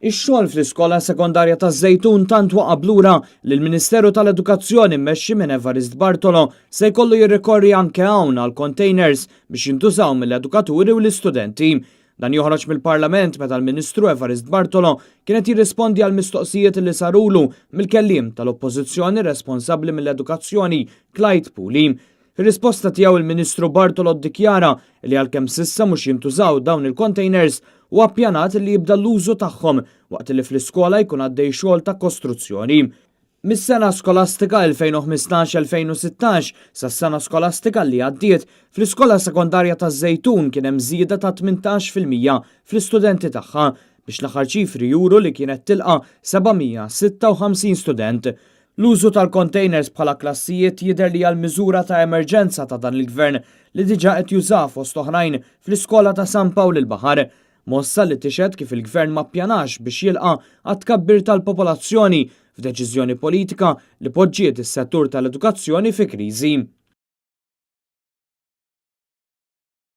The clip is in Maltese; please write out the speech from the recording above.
Ix-xogħol fl-iskola sekondarja taż-Żejtun tant waqa' b'lura li l-Ministeru tal-Edukazzjoni mmexxi minn Evarist Bartolo se jkollu jirrikorri anke hawn għal containers biex jintużaw mill-edukaturi u l-istudenti. Dan joħroġ mill-Parlament meta l-Ministru Evarist Bartolo kien qed jirrispondi għal mistoqsijiet li sarulu mill-kelliem tal-Oppożizzjoni responsabbli mill-Edukazzjoni Clyde Puli. Fir-risposta tiegħu il-Ministru Bartolo ddikjara li għalkemm s'issa mhux jintużaw dawn il-containers, huwa ppjanat li jibda l-użu tagħhom waqt li fl-iskola jkun għaddej xogħol ta' kostruzzjoni. Mis-sena skolastika 2015-2016 sas-sena skolastika li għaddiet, fl-iskola sekondarja taż-Żejtun kien hemm żieda ta' 18% fl-istudenti tagħha biex l-aħħar ċifri juru li kienet tilqa' 756 student. L-użu tal-containers bħala klassijiet jidher li hija l-miżura ta' emerġenza ta' dan il-Gvern li diġà qed jużaha fost oħrajn fl-iskola ta' San Pawl il-Baħar. Mossa li tixhed kif il-Gvern ma ppjanax biex jilqa' għat-tkabbir tal-popolazzjoni f'deċiżjoni politika li poġġiet is-settur tal-edukazzjoni fi kriżi.